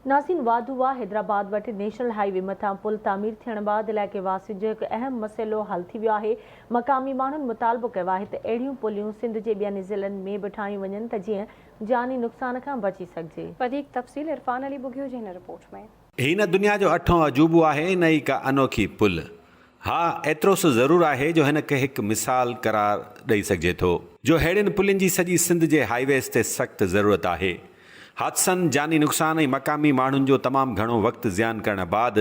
ناظرين واڌو واهه حيدرآباد وٽ نيشنل هائي وي مٿان پل تعمير ٿيڻ بعد علائقي واسين جو هڪ اهم مسئلو حل ٿي ويو آهي مقامي ماڻهن مطالبو ڪيو آهي ته اهڙيون پليون سنڌ جي ٻين ضلعن ۾ به ٺاهيون وڃن ته جيئن جاني نقصان کان بچي سگهجي. وڌيڪ تفصيل عرفان علي ٻگهيو جي هن رپورٽ ۾. هي نه دنيا جو اٺون عجوبو آهي نه ئي ڪا انوکي پل. ها ايترو سو ضرور آهي جو هن کي هڪ مثال قرار ڏئي سگهجي ٿو. جو ههڙين پلين جي سڄي سنڌ جي هائي ويز تي سخت ضرورت آهي. حادثن، جاني نقصان ۽ مقامي ماڻهن جو تمام گهڻو وقت زيان ڪرڻ بعد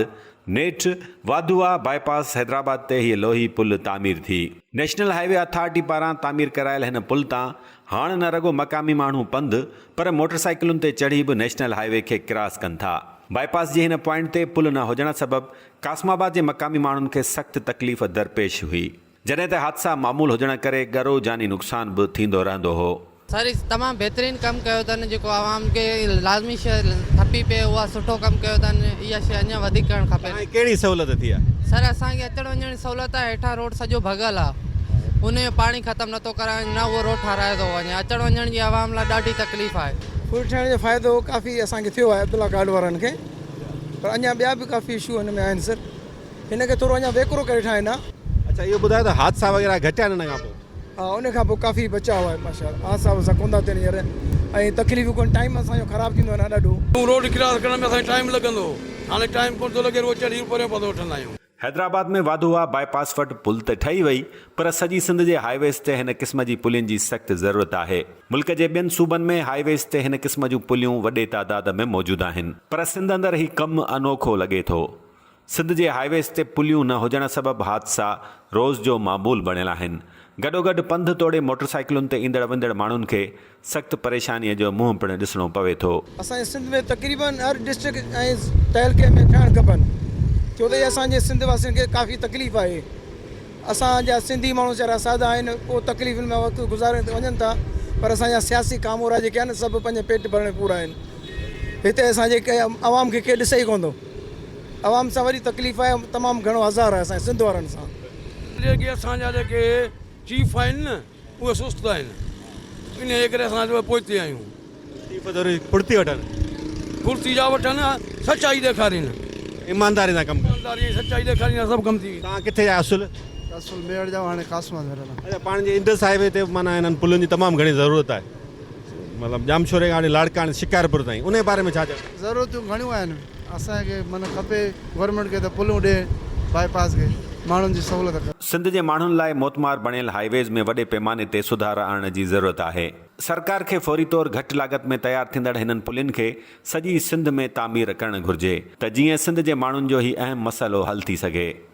نيٺ واڌووا باء پاس حيدرآباد تي هيء لوهي پل تعمير ٿي. نيشنل هاء وي اٿارٽي پاران تعمير ڪرايل هن پل تان هاڻ نه رڳو مقامي ماڻهو پنڌ پر موٽر سائيڪلن تي چڙهي به نيشنل هاء وي کي ڪراس ڪن ٿا. باء پاس جي هن پوائنٽ تي پل نه هجڻ سبب قاسم آباد جي مقامي ماڻهن کي سخت تڪليف درپيش هئي. جڏهن ته حادثا معمول هجڻ ڪري ڳرو جاني نقصان به ٿيندو رهندو هو. سر تمام بهترين ڪم ڪيو اٿن جيڪو عوام کي لازمي شي کپي پئي اها سٺو ڪم ڪيو اٿن اها شي اڃا وڌيڪ ڪرڻ کپي. توهان کي ڪهڙي سهولت ٿي آهي؟ سر اسان کي اچڻ وڃڻ جي سهولت آهي هيٺان روڊ سڄو ڀڳل آهي ان جو پاڻي ختم نٿو ڪرائي نه اهو روڊ ٺارايو ٿو وڃي اچڻ وڃڻ جي عوام لاء ڏاڍي تڪليف آهي. پل ٺهڻ جو فائدو ڪافي اسان کي ٿيو آهي عبدالله گارڊ وارن کي پر اڃا ٻيا به ڪافي اشو هن ۾ آهن سر. هن کي ٿورو اڃا ويڪرو ڪري ٺاهين ها. اڇا اهو ٻڌايو ته حادثا وغيره گهٽيا آهن ان کان پوء؟ ها ان کان پوء ڪافي بچاء آهي ماشاء الله حادثا وادثا ڪونه ٿا ٿين هينئر ۽ تڪليفون ڪونه ٽائيم اسان جو خراب ٿيندو آهي نه ڏاڍو. روڊ ڪراس ڪرڻ ۾ اسان کي ٽائيم لڳندو هو هاڻي ٽائيم ڪونه ٿو لڳي رڳو چڙهي پريون پنڌ وٺندا آهيون. حيدرآباد ۾ واڌوواهه باء پاس وٽ پل ته ٺهي وئي پر سڄي سنڌ جي هاء ويز تي هن قسم جي پلين جي سخت ضرورت آهي. ملڪ جي ٻين صوبن ۾ هاء ويز تي هن قسم جون پليون وڏي تعداد ۾ موجود آهن پر سنڌ اندر هي ڪم انوکو لڳي ٿو. سنڌ جي هاء ويز تي پليون نه هجڻ سبب حادثا روز جو معمول بڻيل آهن. گڏوگڏ پنڌ توڙي موٽرسائيڪلن تي ايندڙ ويندڙ ماڻهن کي سخت پريشانيء جو منهن پڻ ڏسڻو پوي ٿو. اسان جي سنڌ ۾ تقريبن هر ڊسٽرڪٽ ۽ تعلقي ۾ ٺهڻ کپن ڇو ته اسان جي سنڌ واسين کي ڪافي تڪليف آهي اسان جا سنڌي ماڻهو ويچارا سادا آهن اهو تڪليفن ۾ وقت گذاري وڃن ٿا پر اسان جا سياسي ڪامورا جيڪي آهن سڀ پنهنجي پيٽ ڀرڻ ۾ پورا آهن هتي اسان جي عوام کي ڪير ڏسي ئي ڪونه ٿو. عوام سان وڏي تڪليف آهي تمام گهڻو آزار آهي اسان جي سنڌ وارن سان. جيڪي اسان جا جيڪي چيف آهن نه اهي سست آهن انهي جي ڪري اسان جو پوئتي آهيون. چيف ضروري ڦڙتي وٺن. ڦڙتي جا وٺن سچائي ڏيکارين. ايمانداري سان ڪم ڪن. ايمانداري ۽ سچائي ڏيکارين ته سڀ ڪم ٿي ويندو. توهان ڪٿي جا اصل؟ اصل ميهڙ جا هاڻي قاسم آباد ۾ رهندا. اڇا پاڻ جي انڊس هاء وي تي معنيٰ هنن پلن جي تمام گهڻي ضرورت آهي مطلب ڄامشوري کان وٺي لاڙڪاڻي شڪارپور تائين انهي باري ۾ ڇا چوندو؟ ضرورتون گهڻيون آهن اسان کي من کپي گورنمينٽ کي ته پلون ڏي بائي پاس کي ماڻهن جي سهولت ڪري. سنڌ جي ماڻهن لاء موتمار بڻيل هاء ويز ۾ وڏي پيماني تي سڌارا آڻڻ جي ضرورت آهي. سرڪار کي فوري طور گهٽ لاڳت ۾ تيار ٿيندڙ هنن پلين کي سڄي سنڌ ۾ تعمير ڪرڻ گهرجي ته جيئن سنڌ جي ماڻهن جو هي اهم مسئلو حل ٿي سگهي.